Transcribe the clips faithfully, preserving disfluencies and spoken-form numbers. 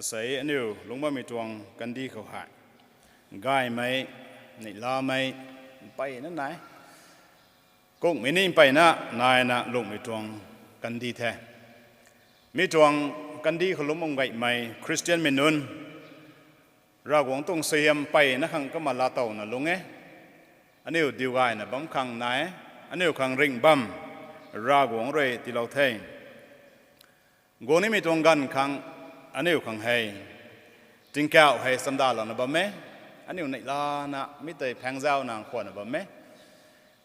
Asei aniu lungc bammei tuang kandih khou hei, gaymei, neihlamei, mpeyna nai. Kungmei ni mpeyna naina lungcmei tuang kandih the. Mi tuang kandih khou lungc bam gaymei Khristianmei nunc, Ravguangc tuang suaihiam mpeyna khang kumna laatowna lungc e. Aniu diu gayna bam khang nai, aniu khang ringh bam, Ravguangc rui tiilou the. Guang nimei tuang ganv khang aniu khang hei, tingkauh hei chamdalouna bam e, aniu neihlana mi tei phaengzauna khwanna bam e.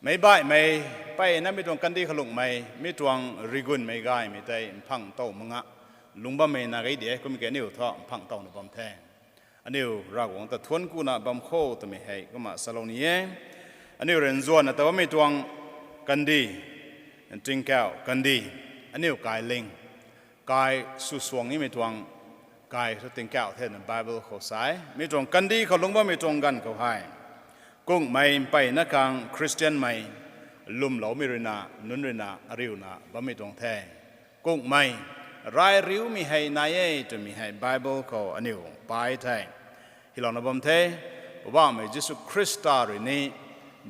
Meic baihmei, mpeyna mi tuang kandih khou lungcmei, mi tuang rigunmei gaymei tei mphang tow mak nga, lungc bammei na gei de, kum ki aniu thu mphang towna bam the. Aniu Ravguangc ta thuanc kuna bam kho twmei hei kumna salou ni e. Aniu rui nzuanna ta bammei tuang kandih, tingkauh kandih, aniu kai ling, kai sw suang nimei tuang, kai thu tingkauh the na Bible khou sa e. Mi tuang kandih khou lungc bammei tuang ganv khou hei, kungmei mpeyna khang Khristianmei, lwmloumei ruina, nunc ruina, ariuna bammei tuang the. Kungmei, rai riumei hei nai e twmei hei Bible khou aniu pai the. Hilouna bam the, Poubauhmei Jisu Khrista rui ni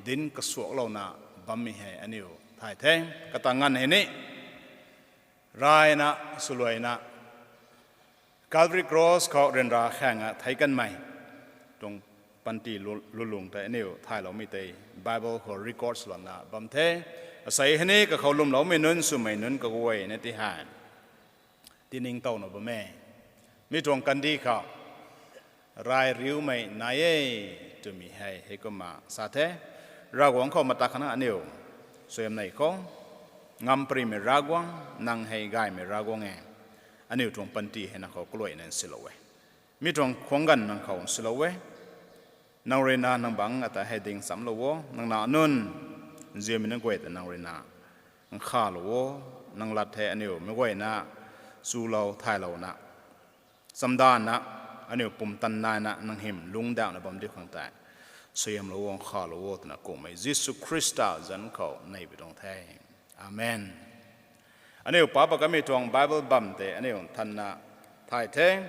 dinc kasuaklouna bammei hei aniu thay the. Kata nganv hei ni, rayna, swluaina, Calvary Cross khou ryanra khaeng a theic kanmei tuang panty lu- lulung tei aniu thayloumei tei Bible khou record swlouna bam the. Asei hei ni kakhou lwmloumei nunc swmei nunc kaguayna ti hei tiningtowna bam e. Mi tuang kandih khou rai riumei nai e twmei hei heikumna sa the. Ravguangc khou mata khana aniu suaihiam nei khou, ngamparymei Ravguangc, nang hei gaymei Ravguangc e. Aniu tuang panty hei nang khou kaluaina nsilou e. Mi tuang khwang ganv nang khou nsilou e. Nang ruina nang bangc ata hei ding chamclou o, nang na nunc, nzianmei nunc guay ta nang ruina nkhavlou o, nang lat hei aniu meic guayna chulou thaylouna, chamdanna, aniu pumtan naina nang hym lungcdauhna bam diu khang tei suaihiamlou o, nkhavlou o twna kungmei Jisu Khrista zanc khou neipui tuang the. Amen. Aniu pa pa kamei tuang Bible bam tei aniu nthanna thay the.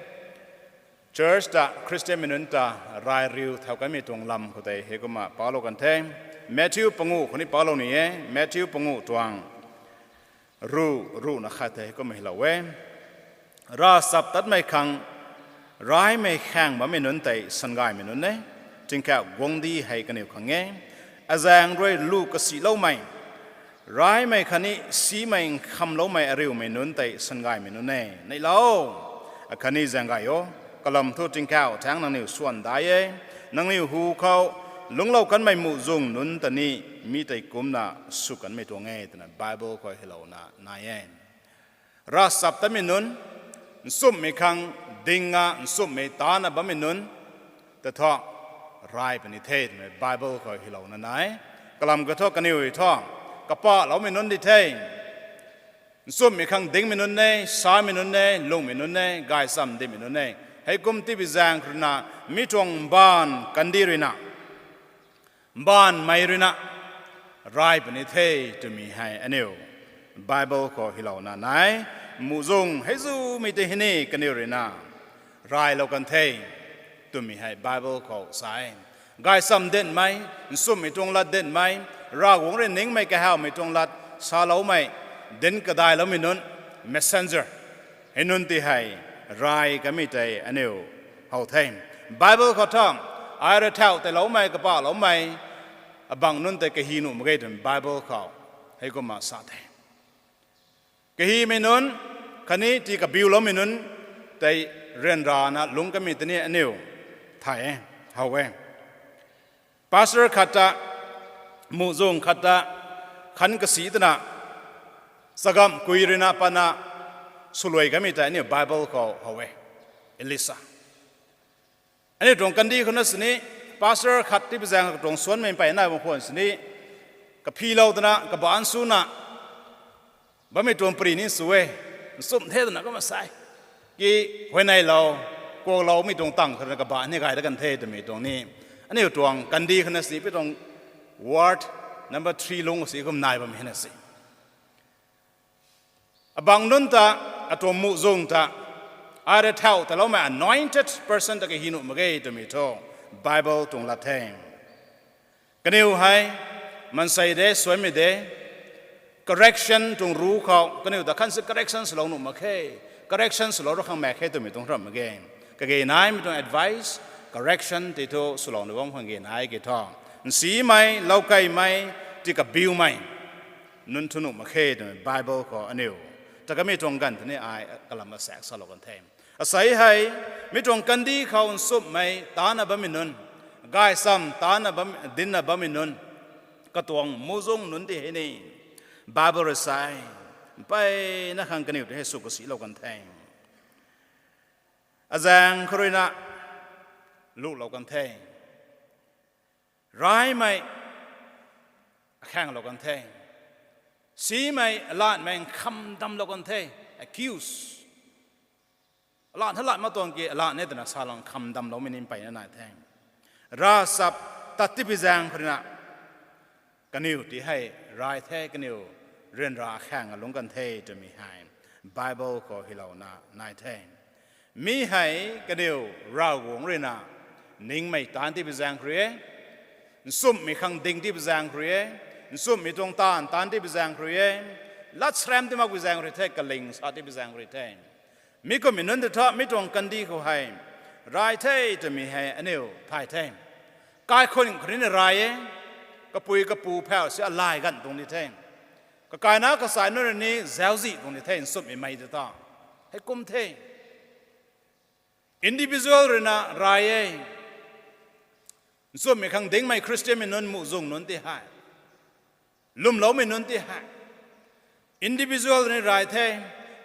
Church ta Khristianmei nunc ta rai riu thau kamei tuang lam khou tei heikumna palou kan the. Matthew panguh khou ni palou ni e. Matthew panguh tuang ruh, ruhna khat tei heikumna hylou e. Ravchaptatmei khang raimei khaeng bammei nunc tei sangaymei nunc e, tingkauh guangcdic hei kaniw khang e. Azaeng rui lu kasiloumei, raimei khatni simei nkhamloumei ariumei nunc tei sangaymei nunc e. Neihla o, akhatni zaeng gay o, kalam thu tingkauh thaengc nangniw swan dai e. Nangniw hu khou lungclou kanmei muhzwng nunc ta ni mi tei kumcna sw kanmei tuang e twna Bible khou hylouna nai e. Ravchaptatmei nunc, nchumhmei khang dinga nchumhmei tana bammei nunc ta thu rai puni the twmei Bible khou hylouna nai. Kalam kha thu kaniw thu kapahloumei nunc di the. Nchumhmei khang dingmei nunc e, samei nunc e, lungmei nunc e, gaychamv dincmei nunc e. Heikum tibi zaeng khou ruina, mi tuang mbaanv kandih ruina, mbaanvmei ruina rai puni the twmei hei aniu Bible khou hylouna nai. Muhzwng hei zumei tei hei ni kaniw ruina raylou kan the twmei hei Bible khou sa e. Gaychamv dincmei, nchumhmei tuang lat dincmei, Ravguangc rui ningmei kahawmei tuang lat saloumei, dinc kadailoumei nunc, messenger hei nunc ti hei rai kamei tei aniu how the. Bible khou thu, ai rui thau tei loumei, kapahloumei, abang nunc tei kahi nuh mak ge twmei Bible khou heikumna sa the. Kahimei nunc khatni tii kabiuloumei nunc tei ryanrana lungc kamei tei ni aniu thay e, how e. Pastor khat ta, muhzwng khat ta, khan kasi twna, chagamh kui ruina patna swluai kamei tei aniu Bible khou how e. Elisa. Aniu tuang kandih khou na sini, pastor khat tibi zaeng katuang suanmei mpeyna bam khwan sini, kaphilou twna, kabaanc swna bammei tuang pary ni sw e, nchumh the twna kumna sa e. Ki huayneylou, kuakloumei tuang tang khou ruina kabaanc ni gay dat kan the twmei tuang ni, aniu tuang kandih khou na sini pi tuang word number three lung si kum nai bam hei na si. Abang nunc ta, atuang muhzwng ta, Ai rui thau taloumei anointed person ta kahi nuh mak ge twmei thu Bible tuang lat the. Kaniw hei, mansei de, suaimei de, correction tuang ru khou, kaniw ta khan si correction swlou nuh mak khe, correction swlou ra khang mak khe twmei tuang ram mak ge. Kage naimei tuang advice, correction tei thu swlou na bam khang ge nai ke thu. Nsimei, loukeimei, ti kabiumei nunc thu nuh mak khe twmei Bible khou aniu ta kamei tuang ganv tei ni ai kalam asaekc salou kan the. Asei hei, mi tuang kandih khou nsumhmei tana bammei nunc, gaysam tana bam, dinna bammei nunc, katuang muhzwng nunc ti hei ni, Bible rui sa e, mpeyna khang kaniw tei hei sw kasilou kan the. Azaeng khou ruina luhlou kan the. Raimei akhaenglou kan the. Simei alanmei nkhamdamlou kan the. Accuse. Alan thalat mak tuang ki alan e twna salang nkhamdamloumei ni mpeyna nai the. Ravchap tat tipui zaeng khou ruina kaniw ti hei rai the, kaniw ryanra akhaeng lungc kan the twmei hei Bible khou hylouna nai the. Mi hei kaniw Ravguangc ruina ningmei taanc tipui zaeng khou rui e, nsumhmei khang ding tipui zaeng khou rui e, nsumhmei tuang taanv taanc tipui zaeng khou rui e, lat sram ti makpui zaeng khou rui the, kaling sa tipui zaeng khou rui the. Mi kummei nunc tei thu mi tuang kandih khou hei rai the twmei hei aniu thay the. Kaikhunc khou rui ni rai e, kapui kapu phau si alay ganv tuang di the. Kakaina kasai nunc rui ni zauczih tuang di the, nsumhmei mei tei thu. Heikum the. Individual ruina rai e. Nsumhmei khang dingmei Christianmei nunc, muhzwng nunc ti hei, lwmloumei nunc ti hei, individual rui ni rai the,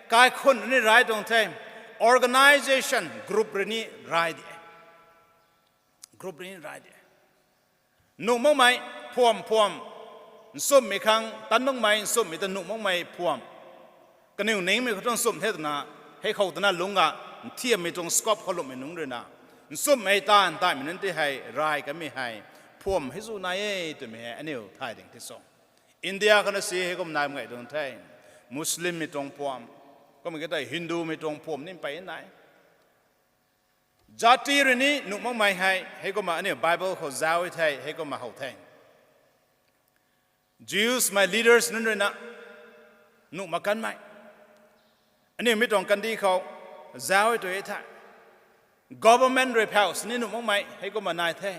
kaikhunc rui ni rai tuang the, organisation, group rui ni rai di e. Group rui ni rai di e. Nuh makmei phuam phuam, nsumhmei khang tan makmei, nsumhmei ta nuh makmei phuam, kaniw ningmei khou thu nsumh the twna, hei khou twna lungc ga, nthiammei tuang scope khou lwmmei nunc ruina, nsumhmei taanv taimei nunc ti hei rai kanmei hei phuam hei zu nai e twmei hei aniu thay ding ti cho. India khou na si heikum nai mak ge tuang the. Muslimmei tuang phuam, kum ki tei Hindumei tuang phuam ni mpey nai. Jati rui ni nuh makmei hei heikumna aniu Bible khou zauc e the, heikumna how the. Jewsmei leaders nunc ruina nuh mak kanmei, aniu mi tuang kandih khou zauc e tu e the. Government rui phau sini nuh makmei heikumna nai the.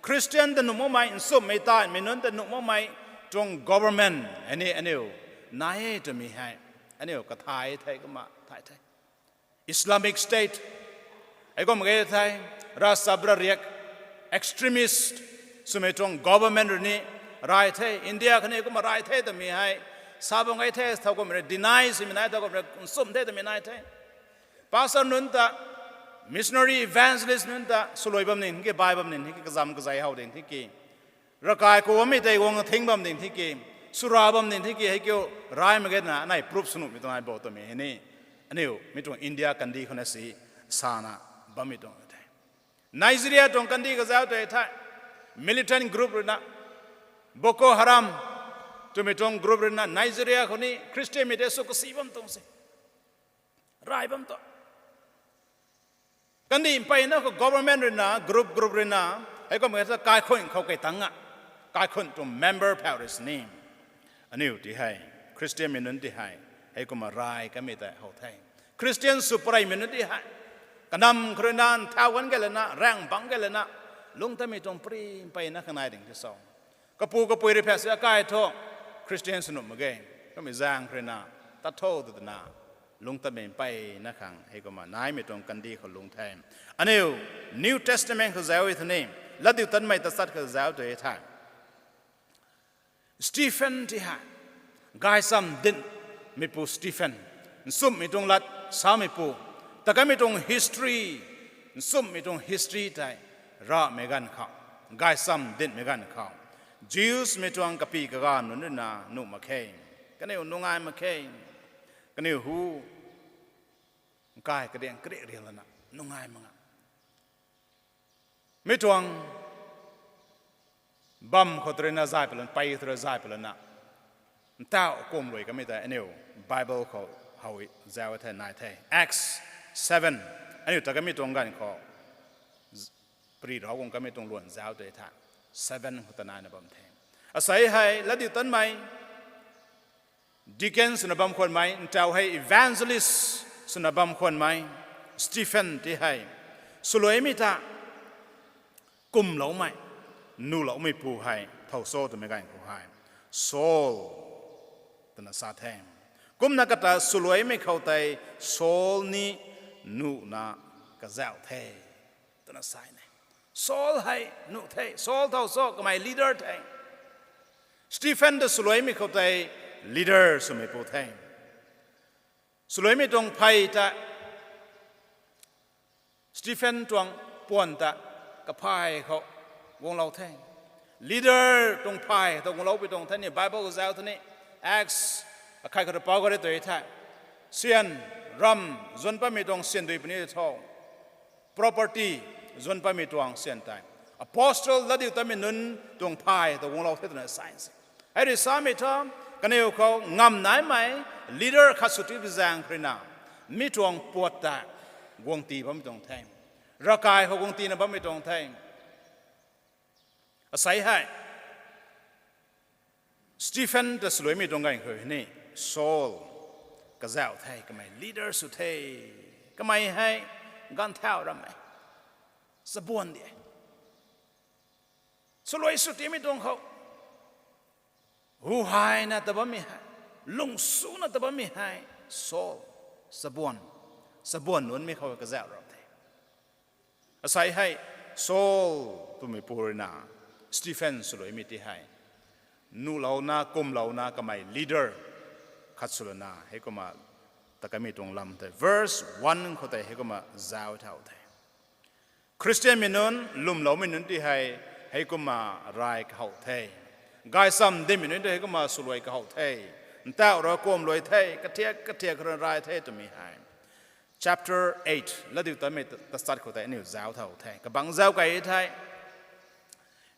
Christian ta nuh makmei, nsumhmei taimei nunc ta nuh makmei tuang government hei ni aniu nai e twmei hei aniu kathay the, kumna thay the. Islamic State, heikum ge the, ravchap rariak, extremist swmei tuang government rui ni rai the, India khou ni kumna rai the twmei hei sa bam ge the, thowkumna rui deny swmei nai, thowkumna rui nsumh the twmei nai the. Pastor nunc ta, missionary, evangelist nunc ta swluai bam ning ki, bai bam ning ki, kazam kazei how ding the ki, ravkai khou bammei tei guang thing bam ding the ki, swra bam ding the ki, hei kiu rai mak ge twna anei proof sw nuhmei tuang nai bo twmei hei ni aniu mi tuang India kandih khou na si sana bammei tuang the. Nigeria tuang kandih kazauc tei the, militant group ruina, Boko Haram twmei tuang group ruina Nigeria khou ni Christianmei tei sw kasi bam tuang se, rai bam tuang. Kandih mpeyna khou government ruina, group group ruina, heikum ge the, kaikhunc khou kei tangc a, kaikhunc tuang member phau rui sini aniu ti hei, Christianmei nunc ti hei heikumna rai kanmei tei how the. Christian sw pareymei nunc ti hei kanam khou ruina nthau gan ge lana, raeng bangc ge lana, lungc tamei tuang pari mpeyna khang nai ding ti cho. Kapu kapui rui phau si akai thu Christian sw nuh mak ge, kummei zaeng khou ruina tat tho twna lungc tamei mpeyna khang heikumna naimei tuang kandih khou lungc the. Aniu New Testament khou zauc e the ni, Latdiu Tanmei tachat khou zauc tu e the. Stephen ti hei, gaysam dinhmeipu Stephen, nsumhmei tuang lat sameipu, ta kanmei tuang history, nsumhmei tuang history tei, ramei ganv khou, gaysam dinhmei ganv khou, Jewsmei tuang kapy kaganv nunc ruina nuh mak khe. Kaniw nungai mak khe. Kaniw hu, nkai kadiang kariak riang lana nungai mak a. Mi tuang bam khou tu ruina zay palan, pey tu rui zay palan na, ntauh kum lui kamei tei aniu Bible khou how zauc the, nai the. Acts Seven, aniu ta kamei tuang ganv khou, pari rau guang kamei tuang luan zauc tei tha, seven khou ta naina bam the. Asei hei latdiutatmei deacon swna bam khwanmei, ntau hei evangelist swna bam khwanmei Stephen ti hei swluaimei ta kumloumei, nuhloumeipu hei thow cho twmei ganv khou hei Saul twna sa the. Kumna kata swluaimei khou tei Saul ni nuhna kazauh the twna sa ne. Saul hei nuh the, Saul thow cho kamei leader the. Stephen ta swluaimei khou tei leader swmeipu the. Swluaimei tuang phey ta Stephen tuang puan ta kaphay khou guanglou the. Leader tuang phay ta guangloupui tuang the ni Bible khou zauc the ni, Acts akhei khou ta pau gari tei the. Syan, ram zuan patmei tuang syan dui puni tho, property zuan patmei tuang syan tei apostle latdiutatmei nunc tuang phay ta guanglou the twna sa se. Hei rui samei thu, kaniw khou ngam naimei leader khat sw ti zaeng khou rui na, mi tuang puat ta guang ti bammei tuang the. Ravkai khou guang tina bammei tuang the. Asei hei Stephen ta swluaimei tuang ganv khou ni Saul kazauh the, kamei leader sw the. Kamei hei ganv thau rammei, chabuan di e. Swluai sw timei tuang khou hu hayna ta bammei hei, lung suna ta bammei hei Saul, chabuan, chabuan nunc mi khou kazauh rap the. Asei hei Saul twmeipu rui na Stephen swluaimei ti hei nuhlouna kumlouna kamei leader khat swlouna heikumna ta kamei tuang lam tei verse one khou tei heikumna zauc thau the. Khristianmei nunc, lwmloumei nunc ti hei heikumna ray kahow the. Gaychamv dimmei nunc ti heikumna swluai kahow the. Ntauh rui kuam luai the, kathiak kathiak rui ray the twmei hei chapter eight latdiutatmei tachat khou tei aniu zauc thau the. Kabangc zauc kei the.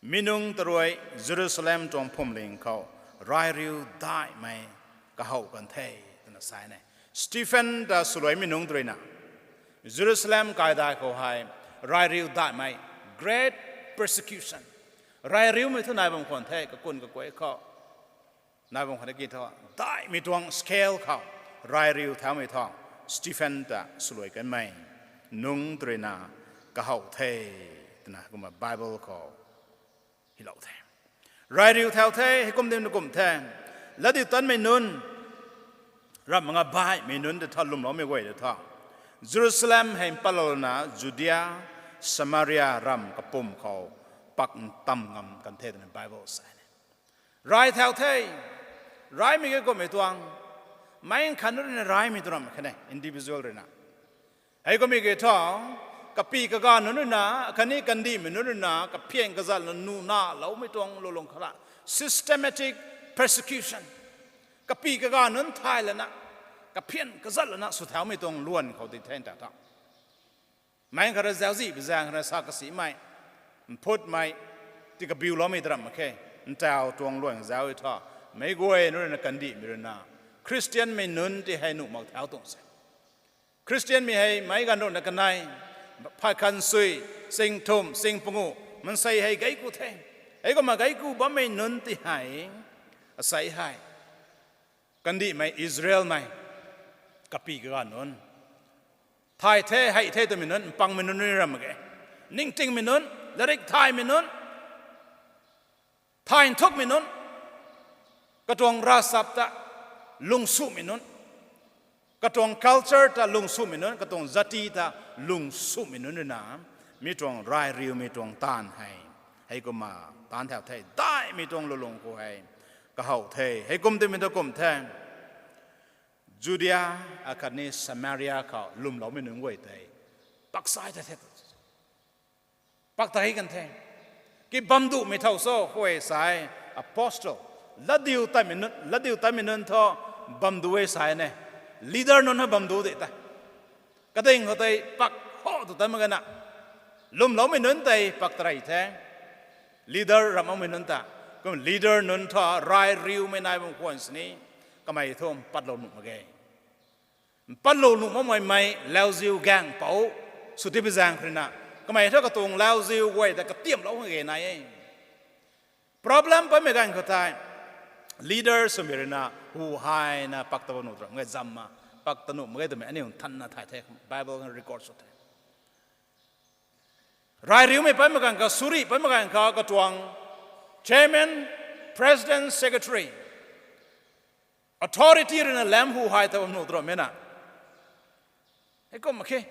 Mi nunc ta rui Jerusalem tuang phuamling khou ray riu daihmei kahow kan the twna sa ne. Stephen ta swluaimei nunc ta rui na Jerusalem kaidai khou hei ray riu daihmei, great persecution, ray riumei thu nai bam khwan the, kakun kakuai khou nai bam khwan ki thu, daihmei tuang scale khou ray riu thaumei thu Stephen ta swluai kanmei nunc ta rui na kahow the twna kumna Bible khou hylou the. Ray riu thau the, heikum dim na kum the. Latdiutatmei nunc, ramh manga baihmei nunc ta tha lwmloumei guay ta tha Jerusalem hei mpatlouna Judea, Samaria ramh kapwm khou pak ntam ngam kan the twna Bible sa e. Ray thau the, raymei ke kummei tuang, meic khat nunc rui na raymei tu ramh khat ne, individual rui na. Heikummei ke thu, kapy kaganv nunc rui na, khatni kandihmei nunc rui na, kaphian kazatna nuh naloumei tuang lulung khat la, systematic persecution. Kapy kaganv nunc thay lana, kaphian kazat lana sw thaumei tuang luan khou di the ta tha. Meic khat rui zauczihpui zaeng khat rui sa kasimei, mphutmei, ti kabiuloumei ta ramh mak khe, ntau tuang luan zauc e thu, meic guay nunc rui na kandihmei rui na, Khristianmei nunc ti hei nuh mak thau tuang se. Khristianmei hei meic ganv ruhna kanei, phay khan sui, sing thumh, sing panguh, mansei hei geiku the. Heikumna geiku bammei nunc ti hei, asei hei kandihmei Israelmei, kapy kaganv nunc, thay the, hei the twmei nunc, mpangmei nunc ni ramh mak ge. Ningtingmei nunc, latrik thaymei nunc, thay nthukmei nunc, katuang ravchap ta lungsumei nunc, katuang culture ta lungsumei nunc, katuang jati ta lungsumei nunc rui na, mi tuang ray riumei tuang taanv hei, heikumna taanv thau the, daihmei tuang lulung khou hei kahow the. Heikum twmei ta kum the, Judea akhatni Samaria khou lwmloumei nunc guay tei pak sai ta the, pak ta hei kan the. Ki bamduhmei thau cho khou e sa e, apostle, latdiutatmei nunc, latdiutatmei nunc thu bamduh e sa e ne. Leader nunc hei bamduh de ta, kading khou tei pak ho tu ta mak gana, lwmloumei nunc tei pak tarey the. Leader ramh makmei nunc ta, kum leader nunc thu ray riumei nai bam khwan sini, kamei thu mpatlou nuh mak ge. Patlou nuh makmei mei lauziu gaeng pou sw ti bi zaeng khou rui na, kamei thu katuang lauziu guay ta katiamlou khang ge nai e. Problem patmei ganv khou tei, leader swmei rui na hu hayna pak ta bam nuh tram ge, zamna pak ta nuh mak ge twmei aniu nthanna thay the, Bible khang record sw the. Rai riumei patmei ganv khou, suri patmei ganv khou katuang chairman, president, secretary, authority rui na lam hu hay ta bam nuh tram e na. Heikum mak khe,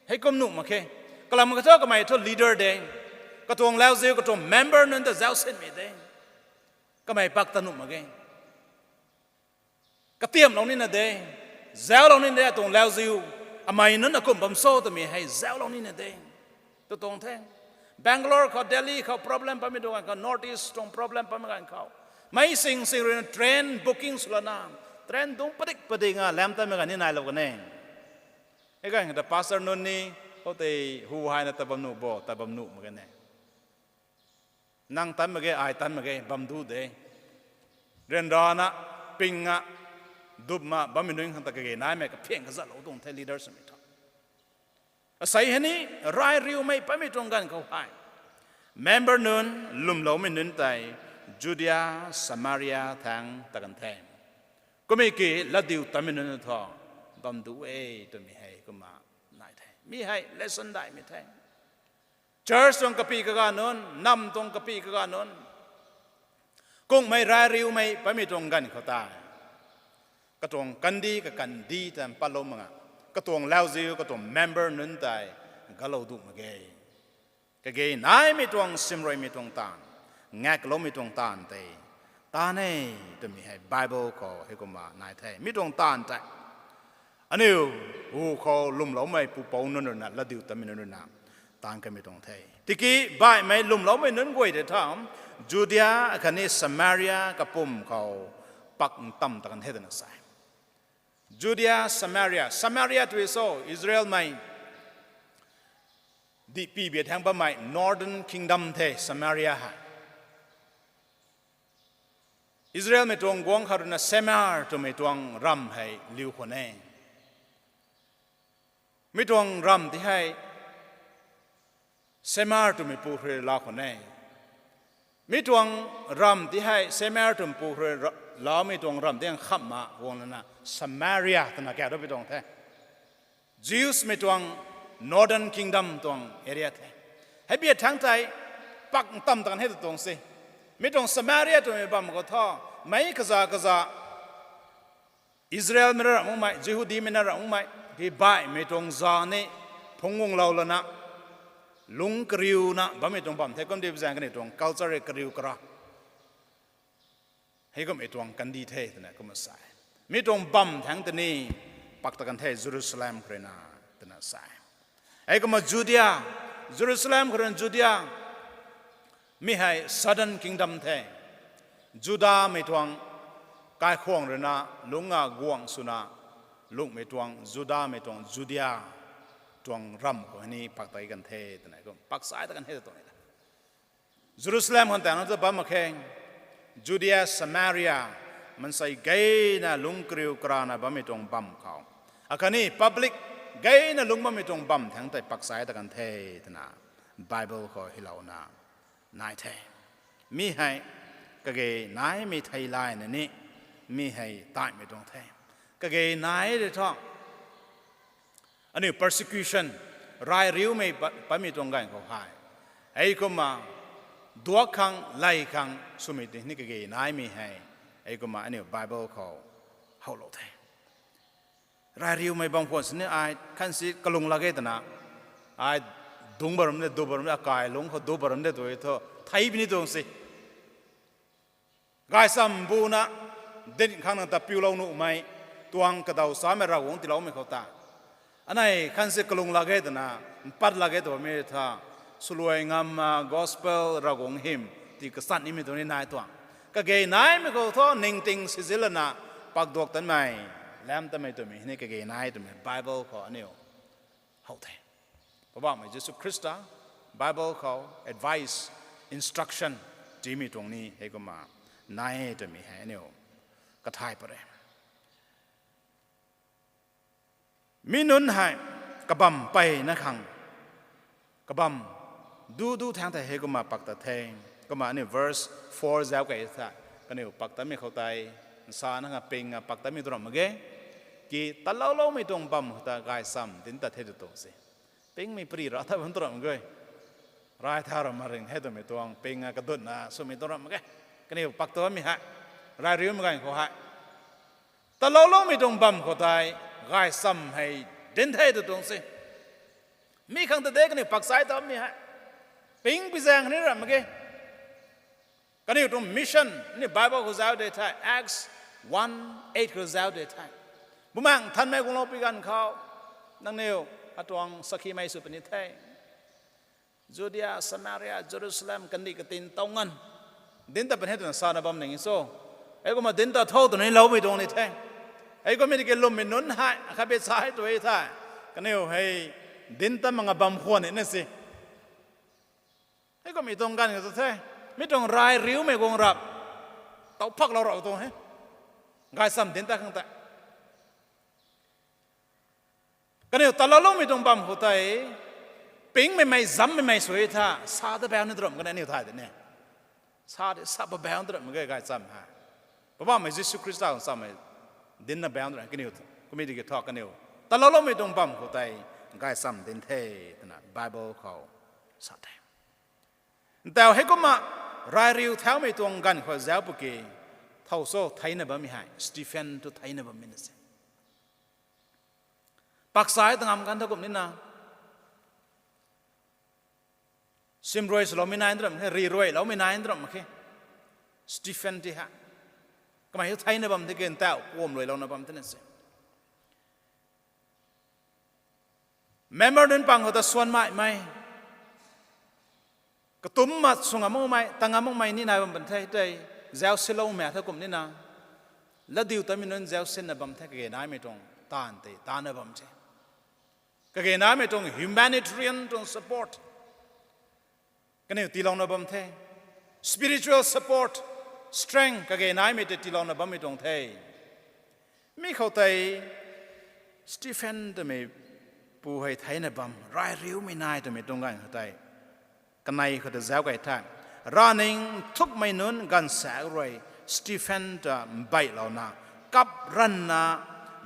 heikum nuh mak khe. Kalam kha thu kamei thu leader de, katuang lauziu, katuang member nunc ta zauc sinmei de, kamei pak ta nuh mak ge. Katiamlou nina de, zauclou nina de, atuang lauziu, amei nunc akum bam cho twmei hei zauclou nina de, tw tuang the. Bangalore khou, Delhi khou problem patmei tuang ganv khou, North East tuang problem patmei ganv khou, meic sing sing rui na train booking swlana, train dungc padik padik nga lam tatmei ganv ni nailou kan e. Hei ganv khou ta pastor nunc ni, khoutei hu hayna ta bam nuh bo, ta bam nuh mak kan e. Nang tan mak ge, ai tan mak ge, bam du de. Ryanrana, pingna, dupna bammei nunc khang ta kage naimei kaphiang kazatlou tuang the leader swmei thu. Asei hei ni, rai riumei patmei tuang ganv khou hei, member nunc, lwmloumei nunc tei Judea, Samaria thangc ta kan the. Kummei ki latdiutatmei nunc thu bam du e twmei hei kumna nai the. Mi hei lesson daihmei the. Church tuang kapy kaganv nunc, nam tuang kapy kaganv nunc, kungmei rai riumei patmei tuang ganv khou tei, katuang kandih kakandih ta patlou mak nga, katuang lauziu, katuang member nunc tei galou du mak ge. Kage naimei tuang simruimei tuang taanv, ngakloumei tuang taanv tei, taanv e twmei hei Bible khou hei kumna nai the. Mi tuang taanv tei aniu hu khou lwmloumei pupouc nunc rui na, latdiutatmei nunc rui na taanv kamei tuang the. Tiki baihmei lwmloumei nunc guay tei tha, Judea khatni Samaria kapwm khou pak ntam ta kan the twna sa e. Judea, Samaria. Samaria tw e so, Israelmei dihpibia thangc bammei Northern Kingdom the Samaria hei. Israelmei tuang guangc khat rui na Samar twmei tuang ramv hei liu khwan e. Mi tuang ramv ti hei Samar twmei pu rui laa khwan e. Mi tuang ramv ti hei Samar twmei pu rui laumei tuang ramv ti khang khamhna guang lana Samaria twna kau pi tuang the. Jewsmei tuang Northern Kingdom tuang area the. Hei bia thangc tei pak ntam ta kan the tw tuang se. Mi tuang Samaria twmei bam khou thu, meic kaza kaza Israelmei na ramh makmei, Jihudimei na ramh makmei, ki baihmei tuang za ni phungc guanglou lana, lungc kariuna bammei tuang bam the. Kumna zaeng kaniw tuang culture kariu kara hei kumhmei tuang kandih the twna kumna sa e. Mi tuang bam thangc tei ni pak ta kan the Jerusalem khou rui na twna sa e. Hei kumna Judea, Jerusalem khou rui na Judea, mi hei Southern Kingdom the. Judamei tuang kaikhwang rui na lungc a guang swna lungmei tuang Judamei tuang Judea tuang ramv khou ni pak ta kan the twna kum pak sai ta kan the tuang e. Jerusalem khang tangna ta bam mak khe, Judea, Samaria, maansei gayna lungc kariu karana bammei tuang bam khou, akhatni public gayna lungc bammei tuang bam thangc tei pak sai ta kan the twna Bible khou hylouna nai the. Mi hei kage naimei theilayna ni, mi hei taimei tuang the. Kage nai de thu, aniu persecution, rai riumei pa-, patmei tuang ganv khou hei, hei kumna duak khang, lay khang swmei ti ni kage naimei hei, hei kumna aniu Bible khou howlou the. Rai riumei bam khwan sini ai khansi kalung lak e twna, ai dungc baram de, du baram de, akai lungc khou du baram de tw e thu, thei puni tuang se. Gaysam buna dinc khang nang ta piulou nuhmei tuang kadaw samei Ravguangc tiiloumei khou ta, anei khansi kalung lak e twna, mpat lak e twmei tha, swluai ngamna gospel Ravguangc hym ti kachan nimei tuang ni nai tuang. Kage naimei khou thu ningting sizilana pakduak tanmei, lam tanmei twmei ni kage nai twmei Bible khou aniu how the. Poubauhmei Jisu Khrista, Bible khou advice, instruction tiimei tuang ni hei kumna nai e twmei hei aniu kathay pare. Mi nunc hei kabamv peyna khang, kabamv du du thangc thei hei kumna pak ta the. Kumna aniu verse four zauc kei the, kaniw pak tatmei khou tei, nsa na khang ping a pak tatmei tuang ram mak ge. Ki taloulou mei tuang bam khou ta gaychamv dinc tat the tu tuang se. Pingmei pary ra ta bam tuang ram mak ge. Rai tha ra ma ring hei twmei tuang ping a kadutna swmei tuang ram mak ge. Kaniw pak tatmei hei, rai riumei ganv khou hei, taloulou mei tuang bam khou tei gaychamv hei dinc the tu tuang se. Mi khang ta de kaniw pak sai tatmei hei. Ping pi zaeng ni ram mak ge. Kaniw tuang mission ni Bible khou zauc de the, Acts one eight khou zauc de the. Bumaengh Nthanmei guanglou pi ganv khou, nangniw atuang sakhimei sw puni the. Judea, Samaria, Jerusalem, kandih katin tow nganv dinc tat puni twna sana bam ning cho. Hei kumna dinc tat tho twna ni loumei tuang ni the. Hei kumna mi tiki lwmmei nunc hei akhat be sai tu e the. Kaniw hei dinc tat mak nga bam khwan ni na se. Hei kumna mi tuang ganv khou ta the, mi tuang rai riumei guang rap, tow phaklou rau tuang he. Gaychamv dinc tat khang tei kaniw taloulou mei tuang bam khou tei, pingmei mei, zammei mei sw e tha, sa ta bau ni tuang ram kan e aniu thay de ni. Sa de sa ba bau ni tuang ram mak ge gaychamv hei. Poubauhmei Jisu Khrista khang chamv hei dincna bau ni tuang ram kaniw, kumna tiki thu kaniw taloulou mei tuang bam khou tei gaychamv dinc the twna Bible khou sa the. Ntau hei kumna rai riu thaumei tuang ganv khou zauc pw ki, thow cho theina bammei hei, Stephen tu theina bammei na se. Pak sai ta ngam kan tha kum nina, simruai swloumei nai tuang ram khe, ri ruailoumei nai tuang ram khe. Stephen ti hei kamei hei theina bam the ki, ntau kuam ruailouna bam the na se. Member nunc pang khou ta swan maimei, katumc mat sw ngam makmei, ta ngam makmei ni nai bam pan the tei, zauc siloumei tha kum nina, latdiutatmei nunc zauc sinna bam the, kage naimei tuang taanv tei taanna bam the. Kage naimei tuang humanitarian tuang support kaniw tiilouna bam the. Spiritual support, strength kage naimei tei tiilouna bammei tuang the. Mi khou tei Stephen twmei pu hei theina bam, rai riumei nai twmei tuang ganv khou tei, kanei khou ta zauc kei the, ravning nthukmei nunc gaanvsaekc rui Stephen ta mbeihlouna, kap ranvna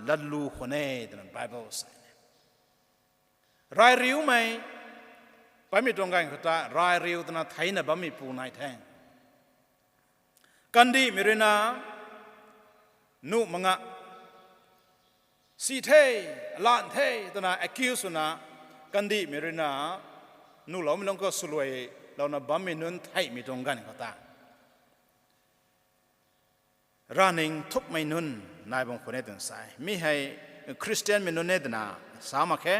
latlu khwan e twna Bible sa e. Rai riumei bammei tuang ganv khou ta rai riu twna theina bammei pu nai the. Kandihmei rui na nuh mak nga, si the, lan the twna accuse swna, kandihmei rui na nuhloumei lung khou swluailouna bammei nunc theihmei tuang ganv khou ta, ravning nthukmei nunc nai bam khwan e twna sa e. Mi hei Christianmei nunc e twna sa mak khe,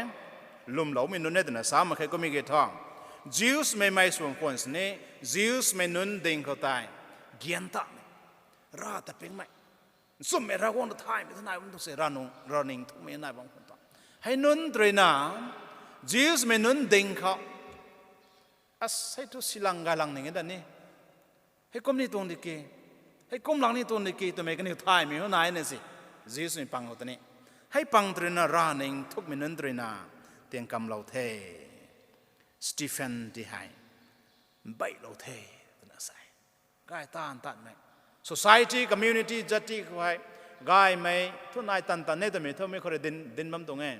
lwmloumei nunc e twna sa mak khe, kumna ki thu, Jewsmei mei sw khwan sini, Jewsmei nunc ding khou tei, gyan tamei, rav ta pingmei, nchumhmei Ravguangc ta thaymei ta nai bam tu se, ravning nthukmei nai bam khwan ta, hei nunc rui na, Jewsmei nunc ding khou, a, hei thu silang gaylang ning e da ni, hei kum ni tuang di ki, hei kum lang ni tuang di ki twmei kaniw thaymei hu nai na se, Jewsmei pang khou ta ni. Hei pang rui na ravning nthukmei nunc rui na tiangkamlou the. Stephen ti hei mbeihlou the twna sa e. Gay taanv tanmei, society, community, jati khou hei gaymei thu nai tan tan e twmei thu mi khou rui dinc bam tuang e.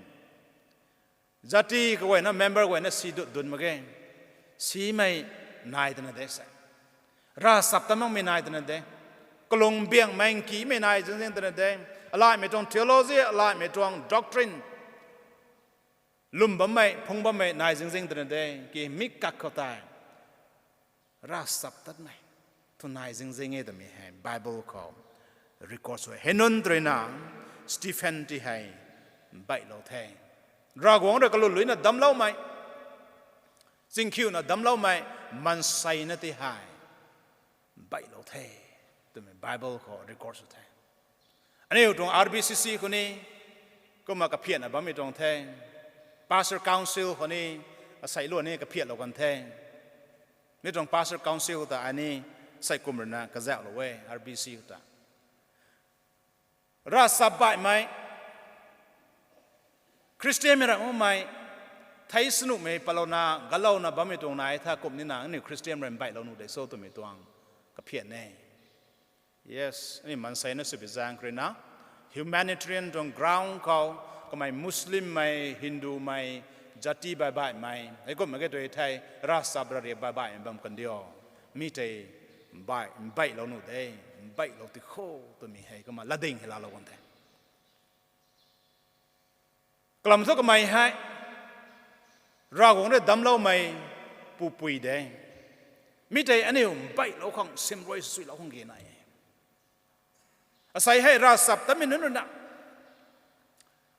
Jati kaguayna, member guayna si dut dun mak ge. Simei nai twna de se. Ravchaptat makmei nai twna de. Kalung biangmei nkimei nai zingzing twna de. Alaimei tuang theology, alaimei tuang doctrine lwm bammei, phung bammei nai zingzing twna de. Ki mi kak khou tei ravchaptatmei thu nai zingzing e twmei hei Bible khou record sw e. Hei nunc rui na Stephen ti hei mbeihlou the. Ravguangc rui kalum luina damcloumei, chingkhiuna damcloumei, maanseina ti hei mbeihlou the twmei Bible khou record sw the. Aniu tuang R B C C khou ni kumna kaphiatna bammei tuang the. Pastor Council khou ni asei luan ni kaphiatlou kan the. Mi tuang Pastor Council ta ai ni sei kum rui na kazauhlou e, R B C khou ta. Ravchap baihmei, Khristianmei ramh makmei, thei sw nuhmei patlouna, galouna bammei tuang nai tha kum nina aniu Khristian rui mbeihlou nuh de cho twmei tuang kaphian e. Yes, aniu maansei na swbi zaeng khou ruina, humanitarian tuang ground khou, kamei Muslimmei, Hindumei, jati baihbaihmei, heikumna ke tui thei, ravchap ravriak baihbaihmei bam kandio. Mi tei, mbei, mbeihlou nuh de, mbeihlou ti kho, twmei hei kumna latding hei laalou kan the. Kalam thu kamei hei, Ravguangc rui damcloumei pupui de. Mi tei aniu mbeihlou khang, simrui suilou khang ge nai e. Asei hei ravchap tatmei nunc ruina,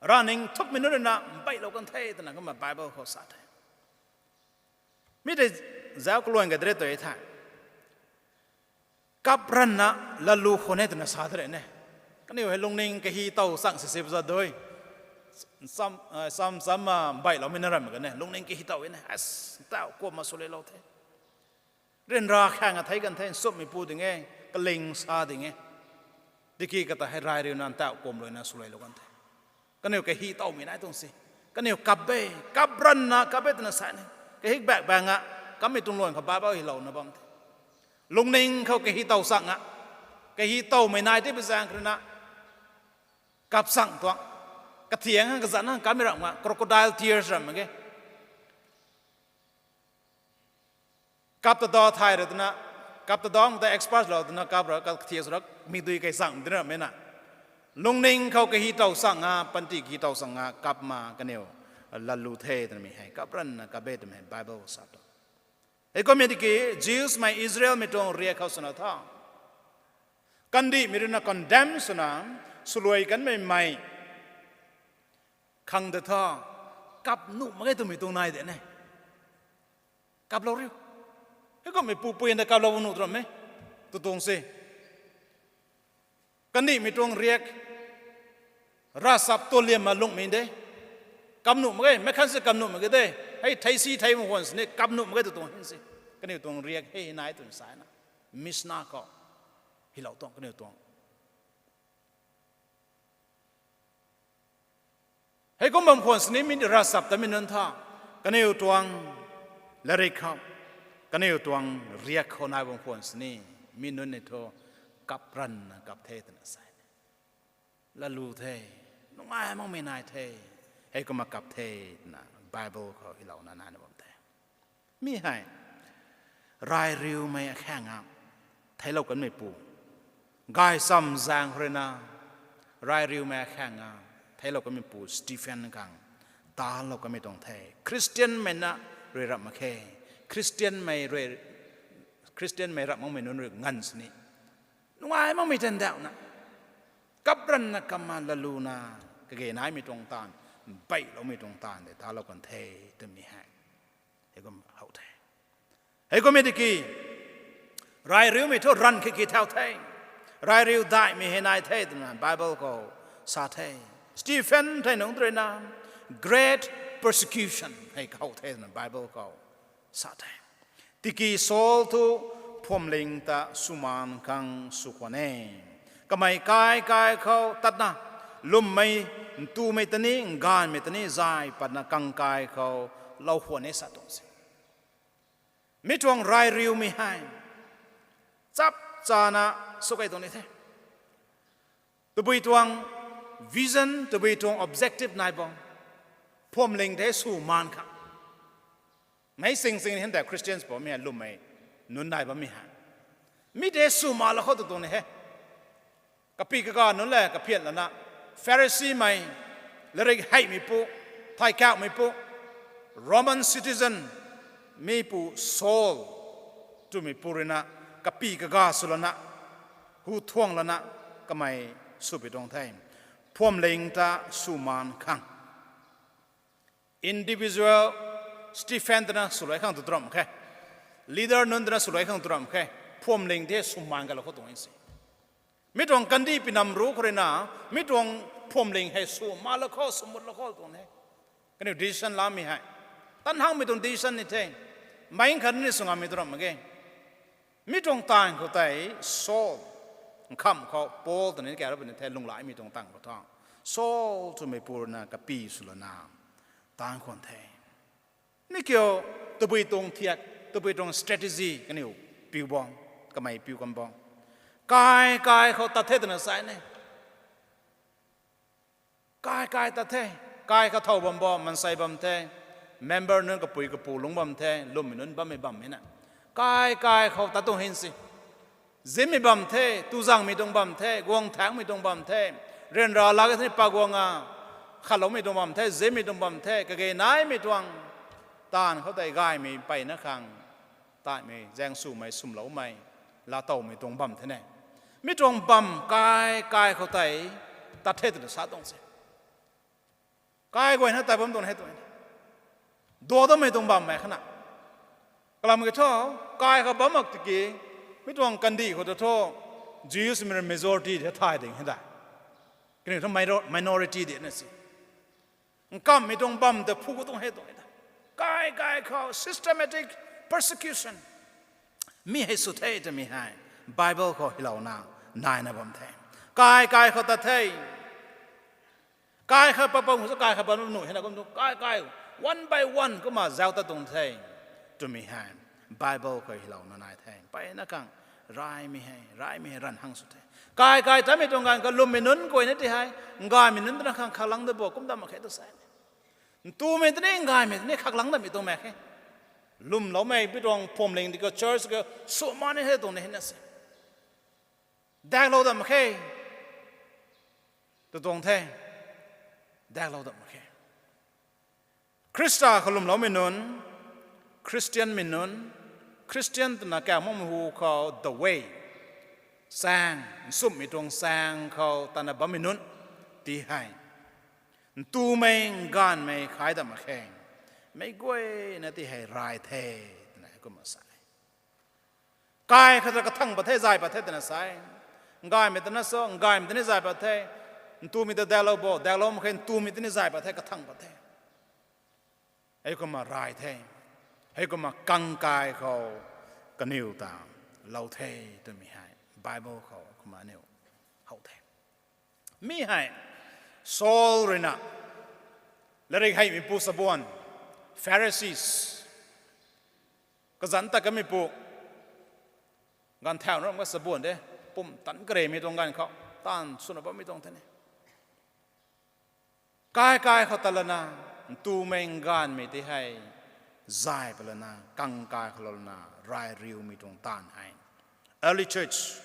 ravning thukmei nunc ruina mbeihlou kan the twna kumna Bible khou sa the. Mi tei zauc kaluan kadre tei the. Kap ranvna latlu khwan e twna sa the re ne. Kaniw hei lungning kahi tow chang sisip za dui. Cham, cham, cham, mbeihlou mei na ram kan e. Lungning kahi tow e ne. As, tau kuam ma swluilou the. Ryanra khang a thei kan the, nchumhmei pu ding e, kaling sa ding e. Tiki kata hei rai riuna ntauh kuam ruina swluilou kan the. Kaniw kahi towmei nai tuang si. Kaniw kap e, kap ranvna kap e twna sa ni. Kahik baek baeng a, kammei tuang luan khou Bible hylouna bam the. Lungning khou kahi tow chang a, kahi towmei nai tei bi zaeng khou ruina, kap chang tuang. Kathiang khang kazanc khang kammei ram a, crocodile tears ram mak ge. Kap ta daw thay ra twna, kap ta daw ta expert lou twna kap ra, kap kathiak sw ra, mikdui kai chang dina mei na. Lungning khou kahi tow chang a, panty kahi tow chang a, kap ma kaniw latlu the twna mi hei, kap ranvna kap e twmei hei Bible sa tu. Heikumna tiki, Jewsmei Israelmei tuang riak khou swna tha, kandihmei ruina condemn swna, swluai kanmei mei khang de tha, kap nuh mak ge twmei tuang nai de ne. Kaplou riu. Heikumhmei pupui ta kaplou nuh tram e. Tw tuang se. Kandihmei tuang riak, ravchap tualiam ma lungmei de. Kap nuh mak ge, meic khan se kap nuh mak ge de. Hei thei si thei mak khwan sini kap nuh mak ge tw tuang hin se. Kaniw tuang riak hei nai twna sa na. Mishnah khou hylou tuang kaniw tuang. Heikum bam khwan sini mi ravchap tatmei nunc tha, kaniw tuang latrik khou, kaniw tuang riak khou nai bam khwan sini, mi nunc ni thu kap ranvna kap the twna sa ni. Latlu the, nungai makmei nai the, heikumna kap the twna Bible khou hylouna nai na bam the. Mi hei, rai riumei akhaeng a, theiclou kanmei pu, gaychamv zaeng khou ruina, rai riumei akhaeng a, theiclou kanmei pu Stephen khang, talou kanmei tuang the. Khristianmei na rui rap mak khe, Khristianmei rui, Khristianmei rap makmei nunc rui nganv sini, nungai makmei tandauhna, kap ranvna kamna latlu na, kage naimei tuang taanv, beiloumei tuang taanv de talou kan the, twmei hei. Heikum how the. Heikum e tiki, rai riumei thu ranv khe ki thau the. Rai riu daihmei hei nai the twna Bible khou sa the. Stephen thei nungc ruina, great persecution hei kahow the twna Bible khou sa the. Tiki Saul thu phuamling ta swmaan khang sw khwan e. Kamei kai kai khou tatna, lwmmei, ntumei ta ni, nggaanvmei ta ni zay patna kang kai khou lou khwan e sa tuang se. Mi tuang rai riumei hei, chap chana sw kei tuang ni the. Tabui tuang vision, tabui tuang objective nai bam. Phuamling tei swmaan khang. Meic sing sing hin tei Christians pwmei hei lwmmei nunc nai bammei hei, mi tei swmaan lou khou tu tuang ni he. Kapy kaga nunc le kaphian lana, Pharisimei, latrik heimeipu, thaikauhmeipu, Roman citizen, mipu Saul twmeipu ruina, kapy kaga sw lana, hu thuang lana, kamei swpi tuang the. Phuamling ta swmaan khang. Individual Stephen twna swluai khang tu turam khe. Leader nunc twna swluai khang turam khe. Phuamling tei swmaan kalou khou tuang si. Mi tuang kandih pinam ru khou ruina, mi tuang phuamling hei swmaan lou khou, swmut lou khou tuang he. Kaniw decision lamei hei, tan hangmei tuang decision ni the. Meic khat ni sw ngammei turam mak ge. Mi tuang taanv khou tei Saul, nkham khou Paul twna ni kara puni the, lunglaimei tuang taanv khou tha. Saul twmei pu rui na kapi swlouna taanc khwan the. Mi kiu, tabui tuang thiak, tabui tuang strategy kaniw piu bam, kamei piu kan bam. Kai kai khou tat the twna sa ne. Kai kai tat the. Kai khou thow bam bam, maansei bam the. Member nunc kapui kapu lungc bam the, lwmmei nunc bammei bam e na. Kai kai khou tat tuang hin si. Zimmei bam the, tuzangmei tuang bam the, guang thaengmei tuang bam the, ryanra lak e thei pa guang a, khatloumei tuang bam the, zimmei tuang bam the, kage naimei tuang taanv khou tei gaymei mpeyna khang, taimei, zaeng swmei, swmloumei, laatowmei tuang bam the ne. Mi tuang bam kai kai khou tei tat the twna sa tuang se. Kai guayna tat bam tuang hei tuang e. Duadamei tuang bammei khana. Kalam ki thu, kai khou bam mak tiki, mi tuang kandih khou ta thu, Jews mei majority the thay ding hei da. Kaniw thu minor-, minority di na si. Nkammei tuang bam ta phu khou tuang hei tuang e da. Kai kai khou systematic persecution. Mi hei sw the twmei hei Bible khou hylouna naina bam the. Kai kai khou tat the. Kai khat pa bam khou sa kai khat bam nuh hei na kum tu kai kai, one by one kumna zauc tat tuang the twmei hei Bible khou hylouna nai the. Mpeyna khang raymei hei, raymei hei ranv hang sw the. Kai kai tatmei tuang ganv khou lwmmei nunc guayna ti hei, gaymei nunc twna khang khaklang da bo kum dam mak khe tu sa ne. Ntumei tini, gaymei tini khaklang datmei tuang mak khe. Lwmloumei pi tuang phuamling di khou church khou sw ma ni the tuang ni hei na se. Daklou dam mak khe. Tu tuang the. Daklou dam mak khe. Khrista khou lwmloumei nunc, Christianmei nunc, Christian twna kaw makmei hu khou the way, chaeng, nchumhmei tuang chaeng khou tana bammei nunc ti hei, ntumei, nganvmei khai dam mak khe. Meic guayna ti hei ray the, twna kumna sa e. Kai khou ta kathang pat the, zay pat the twna sa e. Gaymei tana so, gaymei tini zay pat the. Ntumei ta daklou bo, daklou mak khe, ntumei tini zay pat the, kathang pat the. Hei kumna ray the. Hei kumna kangkai khou kaniw ta lou the twmei hei Bible khou kumna aniw how the. Mi hei Saul rui na, latrik heimeipu sabuan, Pharisees, kazanc tat kameipu, ganvthau ram ka sabuan de, pumtan karemei tuang ganv khou taanv swna bammei tuang the ne. Kai kai khou tat lana, ntumei, nganvmei ti hei zay pat lana, kangkai khou lou lana ray riumei tuang taanv hei early church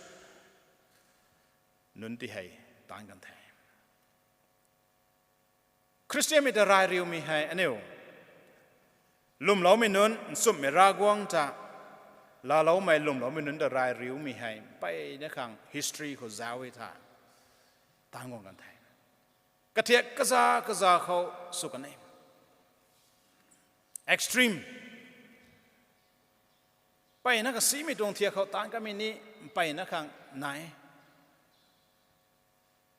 nunc ti hei taanc kan the. Khristianmei ta ray riumei hei aniu lwmloumei nunc, nchumhmei Ravguangc ta laaloumei lwmloumei nunc ta ray riumei hei mpeyna khang history khou zauc e the, taanc guang kan the. Kathiak kaza kaza khou sw kan e. Extreme. Mpeyna kasimei tuang thiak khou taanc kamei ni mpeyna khang nai.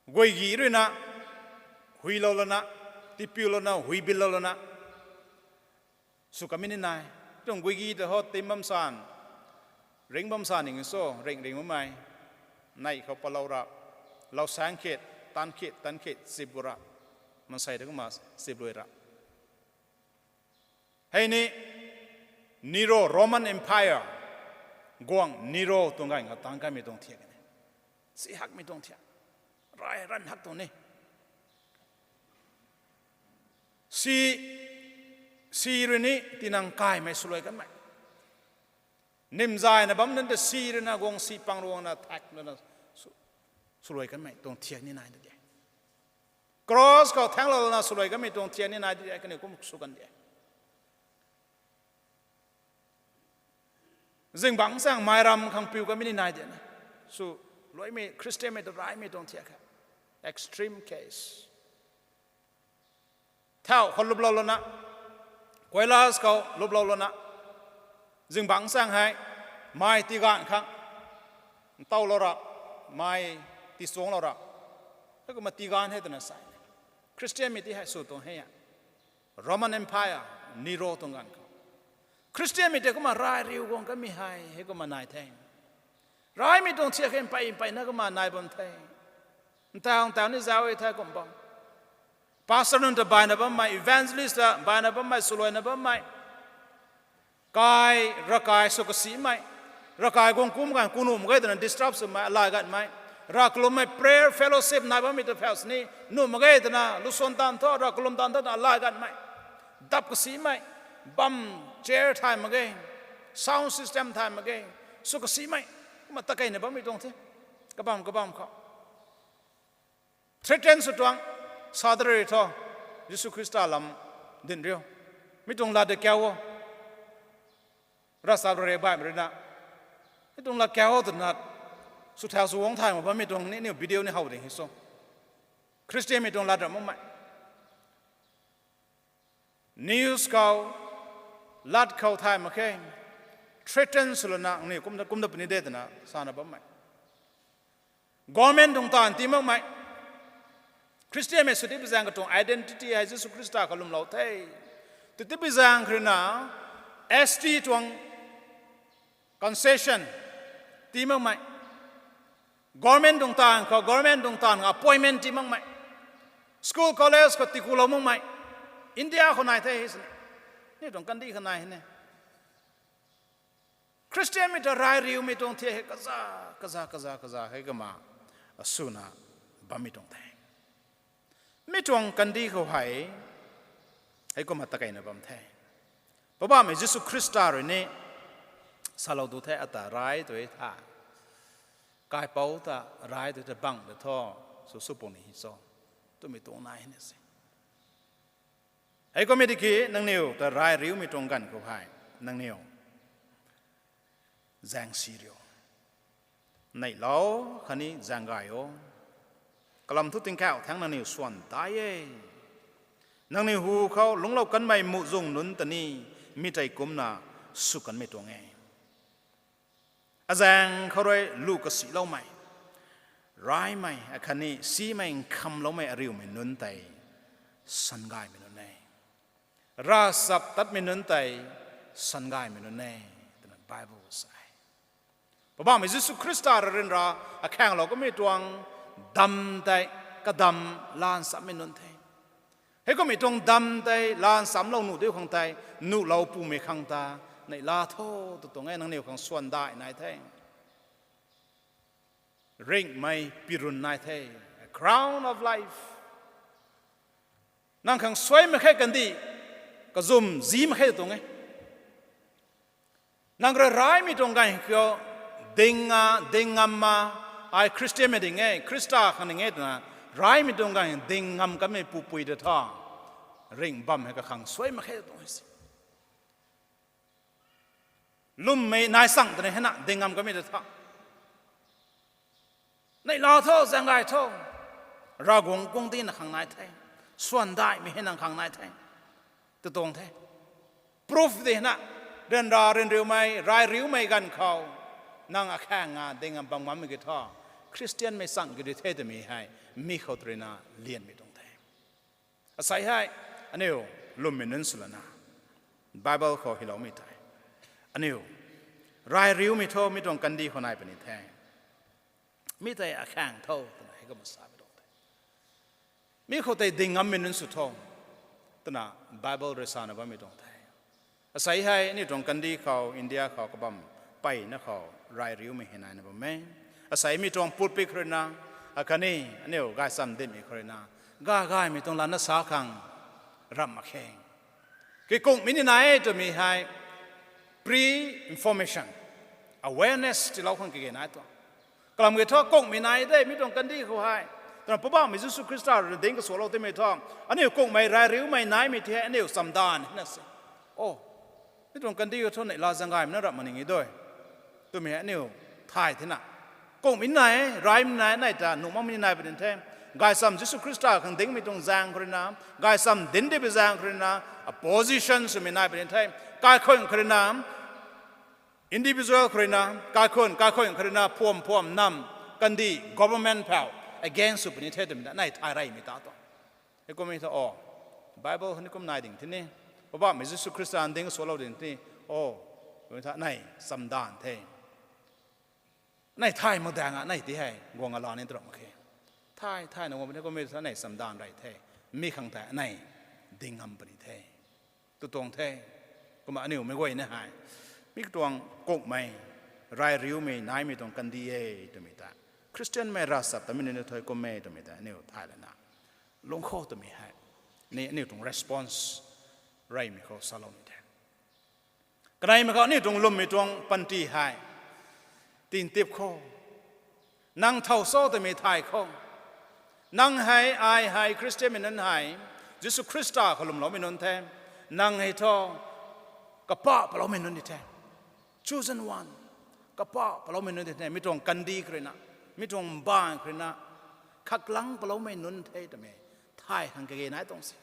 Guaygei rui na, huilou lana, tipiulou na, huibilou lana sw kamei ni nai. Tuang guaygei ta ho tim bam san, ring bam san ning so, ring ring bammei, neih khou palou ra, lou saeng khet, tan khet, tan khet sip gu ra, maansei ta kumna sip lui ra. Hei ni Nero, Roman Empire, guangc Nero tuang ganv khou taanc kamei tuang thiak ni, si hakmei tuang thiak, ray ranv hak tuang ni. Si, si rui ni tinang kaimei swluai kanmei, nimzayna bam nunc ta si rui na guang si pang ruangna thak lana sw, swluai kanmei tuang thiak ni nai de. Cross khou thaengclou lana swluai kanmei tuang thiak ni nai de, kaniw kum sw kan de. Zingbangc chaeng mei ram khang piu kamei ni nai de na, sw luaimei Khristianmei ta raymei tuang thiak khe. Extreme case. Thau khou luplou lana, Kailas khou luplou lana, zingbangc chaeng hei mei tiganv khang ntowlou ra, mei tichuangclou ra, hei kumna tiganv hei twna sa e. Khristianmei ti hei sw tuang hei a, Roman Empire, Nero tuang ganv khou Khristianmei tei kumna ray riu guang kamei hei hei kumna nai the. Raymei tuang thiak hei mpey mpeyna kumna nai bam the. Ntaw ntaw ni zauc e the kum bam. Pastor nunc ta baina bammei, evangelist ta baina bammei, swluaina bammei, kai, ravkai sw kasimei, ravkai guang kum ganv kunu mak ge twna disturb swmei, alay ganmei, rav kalummei prayer fellowship nai bammei ta phau sini, nuh mak ge twna lusuan taanv thu, rav kalum taanv thu twna alay ganmei, dap kasimei, bam, chair thay mak ge, sound system thay mak ge, sw kasimei, kumna takeina bammei tuang the, kabam kabam khou. Threaten sw tuang, sa de rui tho, Jisu Khrista lam dinc riu. Mi tuang lat de kiu o. Ravchap rui baihmei rui na, mi tuang lat kiu o twna, sw thau sw guang thay mak bammei tuang ni, aniu video ni how ding hei so. Khristianmei tuang lat ram makmei. News khou, lat khou thay mak khe, threaten sw lana, aniu kumna, kumna puni de twna sana bammei. Government tuang taanv tii makmei. Khristianmei sw tibi zaeng katuang identity hei Jisu Khrista khou lwmlou the tw tibi zaeng khou rui na, S T tuang concession tii makmei. Government tuang taanv khou, government tuang taanv khou appointment tii makmei. School, college khou tikulou makmei. India khou nai the hei sini. Ni tuang kandih khou nai hei ne. Khristianmei ta rai riumei tuang the hei kaza, kaza, kaza, kaza hei kumna, aswna bammei tuang the. Mi tuang kandih khou hei, hei kumna takeina bam the. Poubauhmei Jisu Khrista rui ni, salou tu the ata rai tu e tha. Kaipouc ta rai tu the bang de tho, sw sw puni hei so. Twmei tuang nai hei ni se. Hei kumna tiki nangniw ta rai riumei tuang ganv khou hei, nangniw zaeng si riu. Neihlou khatni zaeng gay o. Kalam thu tingkauh thaeng nangniw swan dai e. Nangniw hu khou lungclou kanmei muhzwng nunc ta ni mi tei kumna sw kanmei tuang e. Azaeng khou rui lu kasiloumei, raimei, akhatni simei nkhamloumei ariumei nunc tei sangaymei nunc e. Ravchaptatmei nunc tei sangaymei nunc e, twna Bible sa e. Poubauhmei Jisu Khrista rui ryanra akhaenglou kamei tuang damv tei, kadamv laanv sammei nunc the. Hei kummei tuang damv tei laanv samlou nuh diu khang tei, nuhlou pumei khang ta, neihla tho, tw tuang e nangniw khang swan dai nai the. Ringhmei pirun nai the, a crown of life. Nang khang suai mak khe kandih, kazum zi mak khe tuang e. Nang rui raimei tuang ganv khou, ding a, ding ngam a, ai Khristianmei ding e, Khrista khang ding e twna, raimei tuang ganv ding ngam kanmei pupui ta tha, ringh bam hei kakhang suai mak khe tuang e se. Lwmmei nai sang twna hei na ding ngam kanmei ta tha. Neihla tho, zaeng gay tho. Ravguangc guang di na khang nai the. Swan daihmei hei nang khang nai the, tw tuang the. Proof di na, ryanra ryanriumei, rai riumei ganv khou, nang akhaeng a ding ngam bam ngammei ki tho, Khristianmei chang ki di the twmei hei, mi khou tw rui na lianmei tuang the. Asei hei, aniu lwmmei nunc swlana, Bible khou hyloumei tei, aniu rai riumei tho, mi tuang kandih khou nai puni the. Mi tei akhaeng tho twna hei kumna samei tuang the. Mi khou tei ding ngammei nunc sw tho, twna Bible rui sana bammei tuang the. Asei hei aniu tuang kandih khou, India khou kabam peyna khou rai riumei hei naina bam e. Asei mi tuang pulpit khou rui na, akhatni aniu gaychamv dinmei khou rui na, gay gaymei tuang lana sa khang ramh mak khe. Kikunghmei ni nai e twmei hei, pre-information, awareness tiilou khang kage nai tuang. Kalam ki thu kunghmei nai de, mi tuang kandih khou hei, twna Poubauhmei Jisu Khrista rui ding kasualou timei thu, aniu kunghmei rai riumei naimei ti hei aniu chamdanv na se. O, mi tuang kandih khou thu neihla zaeng gaymei na ramh mak ning e dui, twmei aniu thay thena. Kunghmei nai, raimei nai, nai ta nuh makmei ni nai puni the. Gaychamv Jisu Khrista khang dingmei tuang zaeng khou rui na, gaychamv dinc dipui zaeng khou rui na, opposition swmei nai puni the. Kaikhunc khou rui na, individual khou rui na, kaikhunc, kaikhunc khou rui na, phuam, phuam, nam, kandih, government phau against sw puni the twmei ta nai thay reymei ta tuang. Hei kummei thu, o, Bible khou ni kum nai ding thini, Poubauhmei Jisu Khrista ding kasualou ding thini, o, kummei tha nai chamdanv the. Nai thay mak daeng a, nai ti hei guang ala ni tw ramh mak khe. Thay, thayna guang puni kummei thu nai chamdanv rey the. Mi khang tei anei ding ngam puni the. Tu tuang the. Kumna aniu mei guayna hei, mi tuang kukmei, rai riumei naimei tuang kandi e twmei ta, Khristianmei ravchap tamei nunc ni thoi kum e twmei ta aniu thay lana, lungc khou twmei hei, ni aniu tuang response reymei khou salou ni the. Kaneimei khou aniu tuang lwmmei tuang panty hei, tingtip khou, nang thow cho twmei thay khou, nang hei, ai hei, Khristianmei nunc hei, Jisu Khrista khou lwmloumei nunc the, nang hei thu, kapah paloumei nunc di the, chosen one, kapah paloumei nunc di the, mi tuang kandi khou ruina, mi tuang mbaanv khou ruina, khaklang paloumei nunc the twmei, thay khang kage nai tuang se.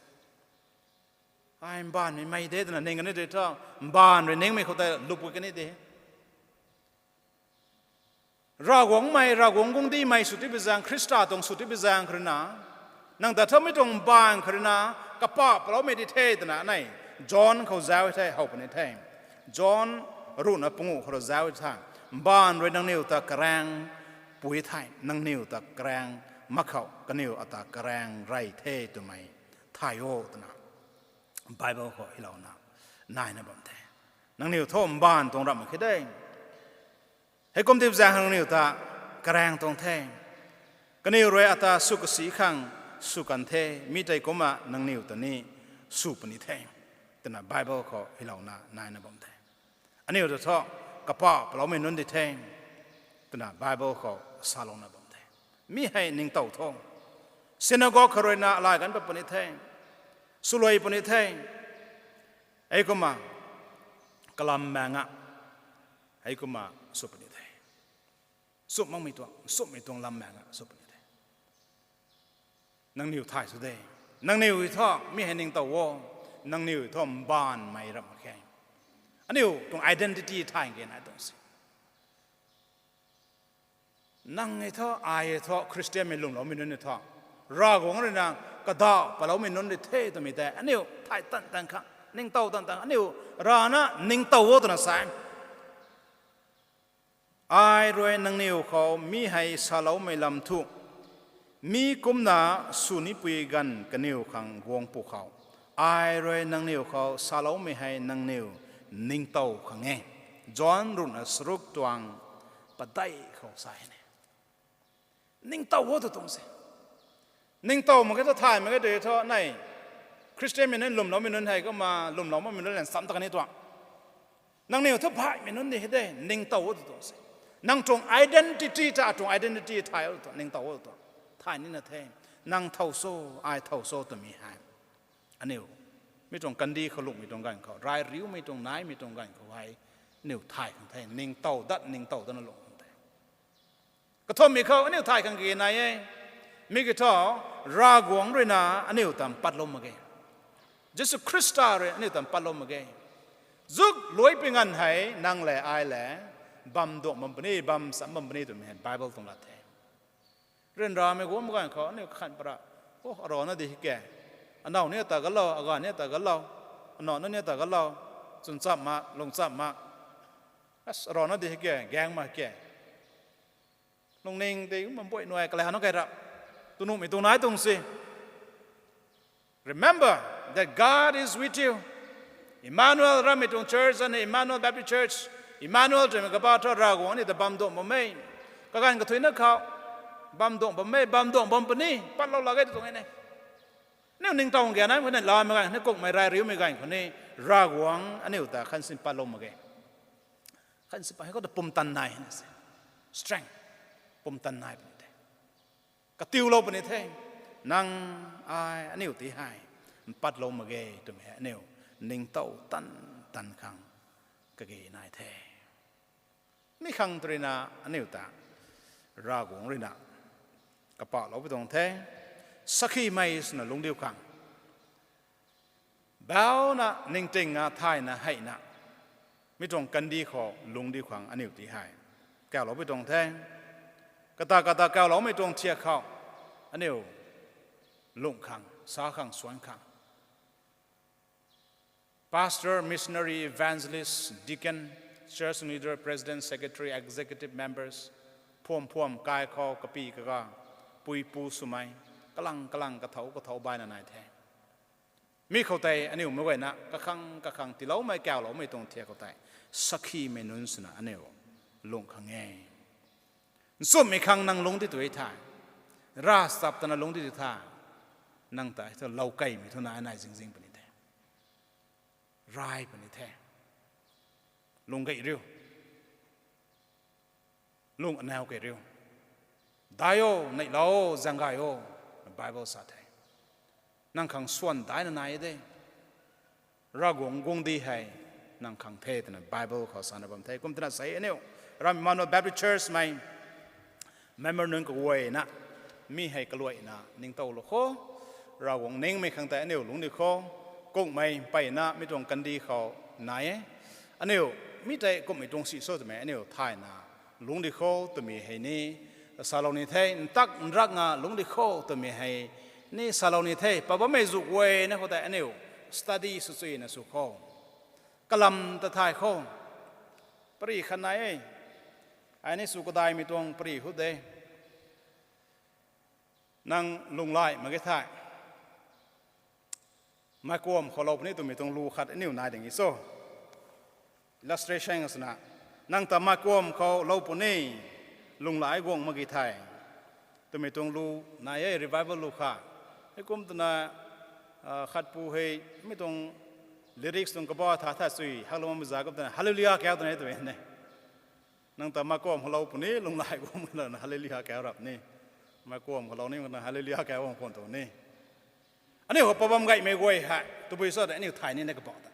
Ai mbaanvmei mei de twna ning kani de thu, mbaanv rui ningmei khou tei lup kani de. Ravguangc mei, Ravguangc guangcdic mei sw tipui zaeng, Khrista tuang sw tipui zaeng khou ruina, nang ta thu mi tuang mbaanv khou ruina, kapah paloumei di the twna anei, John khou zauc the, how puni the. John ruhna panguh khou rui zauc the. Mbaanv rui nangniw ta karaeng pui thei, nangniw ta karaeng mak khou, kaniw ata karaeng rey the twmei thay o twna Bible khou hilouna naina bam the. Nangniw thu mbaanv tuang ramh mak khe de. Heikum tip zaeng nangniw ta karaeng tuang the. Kaniw rui ata sw kasi khang sw kan the, mi tei kumna nangniw ta ni sw puni the, twna Bible khou hilouna naina bam the. Aniu ta thu, kapah paloumei nunc di the, twna Bible khou salouna bam the. Mi hei ningtow tho. Synagogue khou ruina alay kan pat puni the. Swluai puni the. Heikumna, kalam maeng a, heikumna sw puni the. Sumh makmei tuang, sumhmei tuang lam maeng a sw puni the. Nangniw thay sw de. Nangniw thu, mi hei ningtow o. Nangniw thu mbaanvmei ramh mak khe. Aniu tuang identity thay kage nai tuang se. Nang e thu, ai e thu, Khristianmei lwmloumei nunc e thu, Ravguangc ruina kadauh paloumei nunc di the twmei tei aniu thay tan tan khang, ningtow tan tan, aniu rana ningtow o twna sa e. Ai rui nangniw khou mi hei saloumei lam thu, mi kumna sw nipui ganv kaniw khang guang pwkhou, ai rui nangniw khou saloumei hei nangniw ningtow khang e. John ruhna charuk tuang padeih khou sa e ne. Ningtow o tw tuang se. Ningtow mak khe thu thay mak khe tei thu nei. Khristianmei nunc lwmloumei nunc hei kumna lwmlou makmei nunc lan sam ta kan ni tuang. Nangniw thu baihmei nunc di he de, ningtow o tw tuang se. Nang tuang identity ta tuang identity thay o tw tuang, ningtow o tw tuang. Thay nina the, nang thow cho, ai thow cho twmei hei. Aniu, mi tuang kandi khou lungmei tuang ganv khou, rai riumei tuang naimei tuang ganv khou hei, aniu thay khang the, ningtow dat, ningtow datna lung khang the. Kathumhmei khou aniu thay khang kage nai e. Mi kiu thu, Ravguangc ruina aniu ta mpatlou mak ge. Jisu Khrista rui aniu ta mpatlou mak ge. Zuk luai pui nganv hei nang le ai le bam duang bam puni, bam sam bam puni twmei hei Bible tuang lat the. Ryanramei guangmei ganv khou aniu kakhan para, o, arana di hei ke, anow ni ta galou, aga ni ta galou, anow na ni ta galou, chwn chap mak, lung chap mak, arana di hei ke, gaeng mak ke, lungning tei bam buay nuai kalana kai ra, tw nuhmei tuang nai tuang se. Remember that God is with you. Emmanuel ramei tuang church, and Emmanuel Baptist Church, Emmanuel twmei kaba thu Ravguangc aniu ta bam duang bam e. Kaganv kathuicna khou bam duang bam e, bam duang bam puni, patlou lak ge tw tuang e ne. Aniu ningtow ganv nai khou ni, lamei ganv khou ni, kukmei rai riumei ganv khou ni, Ravguangc aniu ta khansin patlou mak ge. Khansin pat hei khou ta pumtan nai na se. Strength. Pumtan nai puni the. Katiulou puni the. Nang, ai, aniu ti hei mpatlou mak ge twmei hei aniu ningtow tan tan khang kage nai the. Mi khang tw ruina aniu ta Ravguangc ruina kapahloupui tuang the. Sakhimei swna lungcdiu khang, bauna ningting a thayna heina, mi tuang kandih khou lungcdiu khang aniu ti hei kauloupui tuang the. Kata kata kauloumei tuang thiak khou aniu lungh khang, sa khang, suan khang, pastor, missionary, evangelist, deacon, church leader, president, secretary, executive members, phuam phuam kai khou kapy kaga, pui pu swmei, Kalang kalang kathau kathau baina nai the. Mi khou tei aniu meic guayna kakhang kakhang tiiloumei kauloumei tuang thiak khou tei, sakhimei nunc swna aniu lung khang e. Nchumhmei khang nang lungc di tu e the. Ravchap tana lungc di tu the. Nang ta thu lou keymei thu nai nai zingzing puni the. Rai puni the. Lung gay riu. Lung anau kei riu. Dai o, neihlou, zaeng gay o, Bible sa the. Nang khang swan daina nai de. Ravguangc guangcdic hei nang khang the twna Bible khou sana bam the. Kum twna sei aniu Ram Emmanuel Baptist Church mei member nunc kaguayna, mi hei kaluaina ningtowlou kho. Ravguangc ningmei khang tei aniu lungc di kho. Kummei mpeyna mi tuang kandih khou nai e. Aniu mi tei kummei tuang si cho twmei aniu thayna lungc di kho twmei hei ni salou ni the. Ntak nrak nga lungc di kho twmei hei ni salou ni the. Pabammei zu guayna khou tei aniu study sw chuyna sw kho. Kalam ta thay kho. Pary khat nai e. Ai ni sw kadaimei tuang pary khou de. Nang lunghlaic mak ge thei, maikwam khou lou puni twmei tuang lu khat aniu nai ding e cho. Illustration swna, nang ta maikwam khou lou puni, lunghlaic guang mak ge thei twmei tuang lu nai e, revival lu kha. Heikum twna, khatpu hei mi tuang lyrics tuang kaba tha tha sui haklou mei za kum twna Hallelujah kau twna e twmei ne. Nang ta maikwam khou lou puni, lunghlaic guang mak lana Hallelujah kau rap ni. Maikwam khou lou ni na Hallelujah kau bam khwan tu ni. Aniu khou pabam gaymei guay hei tabui cho de aniu thay ni na kabah ta.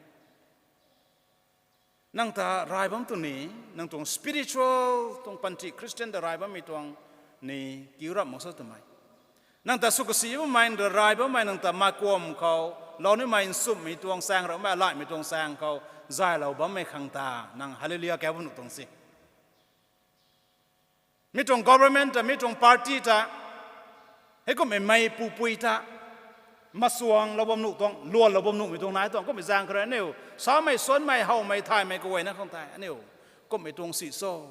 Nang ta rai bam tu ni, nang tuang spiritual tuang panty Christian ta rai bammei tuang ni kiu rap mak cho twmei. Nang ta sw kasi bammei, nang ta rai bammei, nang ta maikwam khou lou nimei nchumhmei tuang chaeng rammei, alaihmei tuang chaeng khou zaylou bammei khang ta nang Hallelujah kau bam nuh tuang si. Mi tuang government ta, mi tuang party ta, heikummei mei pupui ta masuanglou bam nuh tuang, luanlou bam nuhmei tuang nai tuang. Kummei zaeng khou rui aniu samei, suanmei, howmei, thaymei kaguayna khang tei aniu kummei tuang si cho.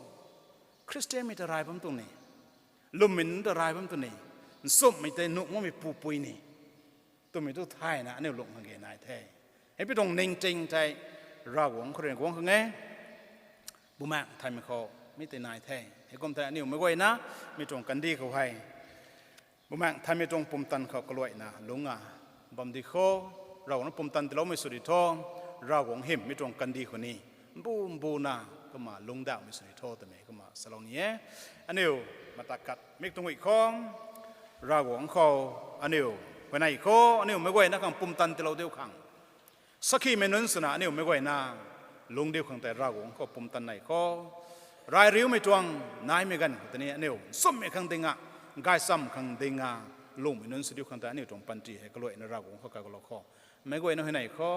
Khristianmei ta rai bam tuang ni, lwmmei nunc ta rai bam tuang ni, nchumhmei tei nuh makmei pupui ni twmei tu thayna aniu lung khang ge nai the. Hei pi tuang ningting tei Ravguangc khou rui guang khang e. Bumaengh Nthanmei khou mi tei nai the. Heikum tei aniu meic guayna mi tuang kandih khou hei Bumaengh Nthanmei tuang pumtan khou kaluaina lungc a bam di kho. Ravguangc na pumtan tiiloumei sw di tho. Ravguangc hym mi tuang kandih khou ni mbu mbuna kumna lungcdauhmei sw di tho twmei kumna salou ni e. Aniu mata khat mik tuang ui kho. Ravguangc khou aniu huayney kho, aniu meic guayna khang pumtan tiilou diu khang, sakhimei nunc swna aniu meic guayna lungc diu khang tei Ravguangc khou pumtan nei kho. Rai riumei tuang naimei ganv khou tei ni aniu nchumhmei khang dinga, gaychamv khang dinga lungcmei nunc sw diu khang tei aniu tuang panty hei kaluaina Ravguangc khou kakalou kho. Meic guayna huayney kho.